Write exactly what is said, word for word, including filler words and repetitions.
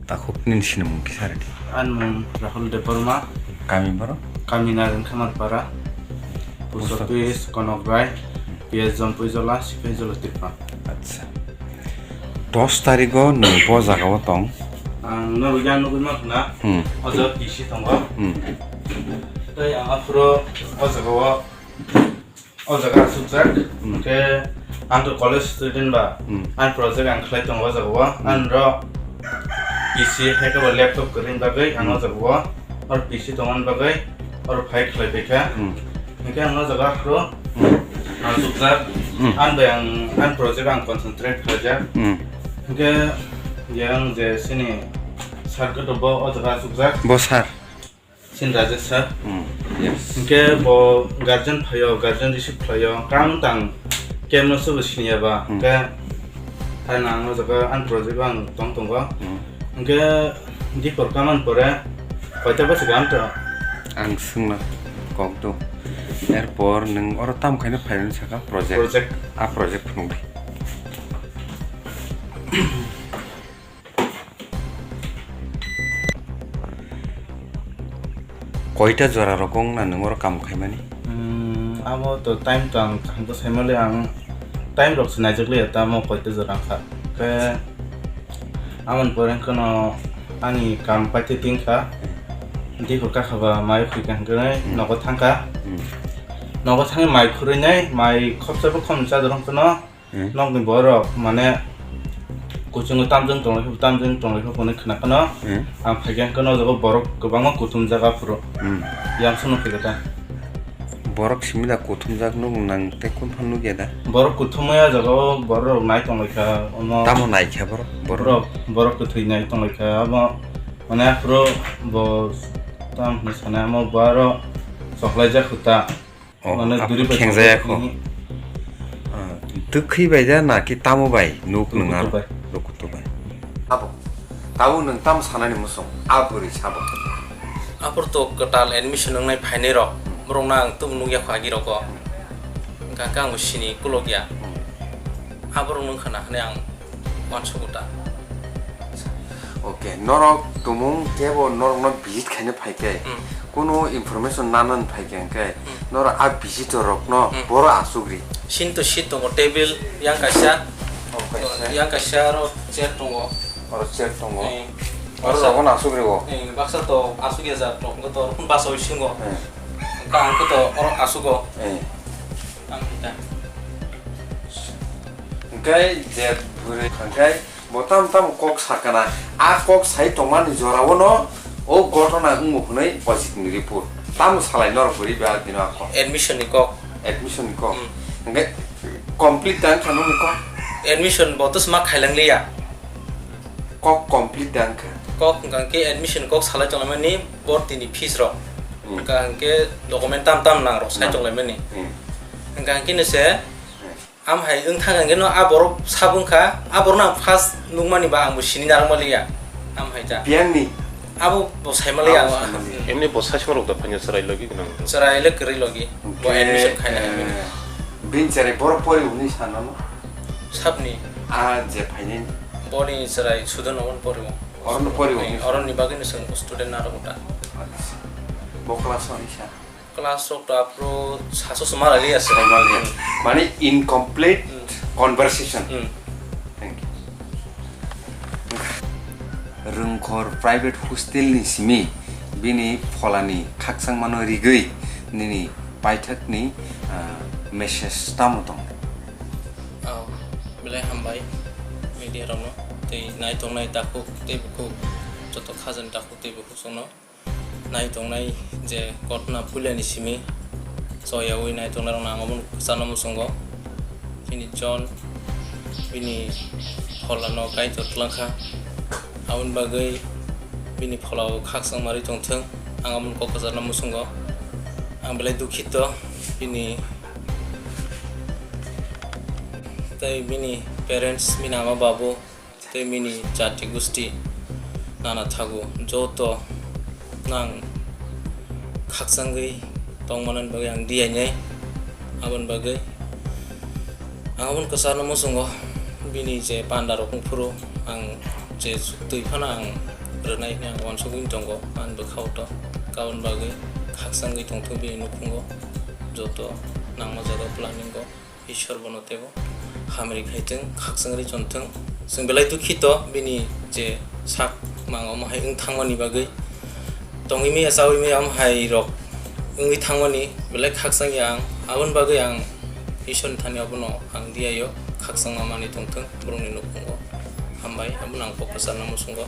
Takhuk nini sinimung kisa rwdi. Ani mung Rahul Debbarma. Kami boro? Kami Nareng Khamarpara. Post Post office, office. Konokrai. P S Jompuijola, Sipaijola, Tripura. Acha. Dos tarigo nwng bo jagao tong? Ang norok yang nugui ma khna. Hmm. Ojo T C tongo. Hmm. Tei ang aphuru o jagao O jaga asukjak, hmm, hwnkhe ang to college student ba, hmm, ang project ang khlai tongo o jaga o, hmm, ang ro P C hai khe bo laptop kwrwini bagwi ang o, hmm, jaga o, or P C tongmani bagwi or phai khlai paikha, hmm, hwnkhe ang o jaga aphuru, hmm, asukjak, hmm, ang bai ang, ang project ang concentrate khlaijak, hmm, hwnkhe yang je sini sir khe to bo o jaga asukjak. Bo sir? Sin Rajesh sir. Hmm, yes. Hwnkhe bo guardian phaio, guardian receive khlaio, kang tang kemno sobo siniya ba. Hmm. Hwnkhe hai nang o jaga ang project o ang tong tongo. Hmm. Hwnkhe dipor kaman pore koita bwswk ang to? Ang swngna kok do. Erpor nwng oro tam khaina phairani saka project. Project. A project phunukdi. Koita jora rok wngna nwng oro kam khaimani? Hmm, abo to time to ang kaham khe saimali, ang time rok se naijakliya, tamo koita jora wngkha. Khe amoni pore wngkhano ani kam paitwi tingkha. Dihor kakha ba mai khurikha hwnkhe, hmm, nogo thangkha. Hmm. Nogo thangwi mai khurwi nai, mai khopsa bo khom chador wngkhano. Hmm. Nokni borok, mane, kuchungo tamjwng tonglaikha, tamjwng tonglaikha hwnwi khna kheno, hmm, ang phaikha hwnkhe, o jaga borok kwbangma kuthumjak aphuru. Hmm. Yamsukno phaikha ta. Borok simi da kuthumjak nuk nang tei kun phano nukya da? Borok kuthumwi o jaga o borok rok nai tonglaikha, omo. Tamo naikha borok? Borok? Borok, borok kwthwi nai tonglaikha, abo, mane, aphuru bo tam hwnwi sanai, omo bo aro choklaijak kho ta. Oh, mane ap-, duri bai khengjayak kho. Thangwi. Ah, twkhwi bai da na ki tamo bai nuk nwng aro? Rukutu bai. Rukutu bai. Abo, tabuk nwng tamo sanani muchung? A bwrwi sabo. Aphuru to kwtal admission wngnai phainai rok. Hmm. Borokno ang tubun nukya kho agi rogo. Hwnkha khe ang bo sini kulokya. Hmm. Aborok nwng khna hwnwi ang uansukgo ta. Okay, norok tumung kebo norokno visit khaina phaikhe, hmm, kunu information nanani phaikhe hwnkhe, hmm, norok a visitor rokno, hmm, boro asugri. Sin to seat tongo, table yang kaisa, oh, kaisa, yang kaisa aro chair tongo. Oro chair tongo. Eh, oro baksa, rogono asugri o. Eh, baksa to asugya jak tongo, to oro phun basa bisingo. Eh. Hwnkhe ang khe to oro asugo. Eh. Ang hita. Hwnkhe je bwrwi hwnkhe bo tam tam kok sakana, a kok sai tongmani jorao no o gotona wngmo hwnwi Ojit ni report. Tamo salai norok bwrwi ba bino a kok? Admission ni kok. Admission ni kok. Hmm. Hwnkhe complete da wngkha nokni kok? Admission bo to sma khailang liya. Kok complete da wngkha? Kok hwnkha khe admission kok salai tonglaimani bortini fees rok. Hmm. Hwnkha hwnkhe document tam tam nang rok sai, hmm, tonglaimani. Hmm. Hwnkha hwnkhe no se, hmm. Am hai wng thang hwnkhe no a borok sabo wngkha, a borok no ang first nukmani ba ang bo sini narwk maliya. Am hai ta. Biyangni? Abo bo sai maliya. Abo sai maliya. Emni bo saichung rok da phanya chwrai logi gwnang. Chwrai le kwrwi logi. Bo hwnkhe, admission khaina hai bini. Bini chwrai borok pori hwnwi sana no? Sabni. A je phainai. Boni chwrai Sudon Mohan pori o. Oro no pori o. Oro ni bagwi no chwng student narwk ta. Acha. Bo class o hwnwi sa? Class rok to aphuru sasu suma lai liya se. Suma lai liya. Hmm. Mane incomplete, hmm, conversation. Hmm. Thank you. Rwngkhor private hostel ni simi bini pholani khakchangmano rigwi nini paithakni, ah, message tamo tong? Oh, belai hambai media rokno tei naitongnai takhuk tei bukhuk, joto khajani takhuk tei bukhuk songno. Nai tongnai je kotna puilani simi choyaui nai tongnai rokno ang obono kwchangno muchungo. Bini John bini pholano Kaitor twlangkha, aboni bagwi bini pholao khakchang marwi tongthwng, ang aboni kok kwcharno muchungo. Ang belai dukhito bini tei bini parents, bini ama babu. Tei bini jati gusti nana thago joto nang khakchangwi tongmanani bagwi ang diyainai. Aboni bagwi ang aboni kwcharno muchungo, bini je panda rok wngphuru ang je twi phano ang rwnai hwnwi ang uansugwi tongo, ani bwkhao to. Aboni bagwi khakchangwi tongthok bini nukhungo, joto nangma jaga planning-o Ishwar bono teibo hamri khaithwng, khakchangri chonthwng. Chwng belai dukhi to bini je sak mang omo hai wng thangmani bagwi. Tongwi maya chawi maya omo hai rok wngwi thangmani belai khakchangya ang. Aboni bagwi ang Ishwarni thani abono ang diyaio khakchangma manwi tongthwng borokni nukhungo. Hambai, abono ang kok kwcharno muchungo.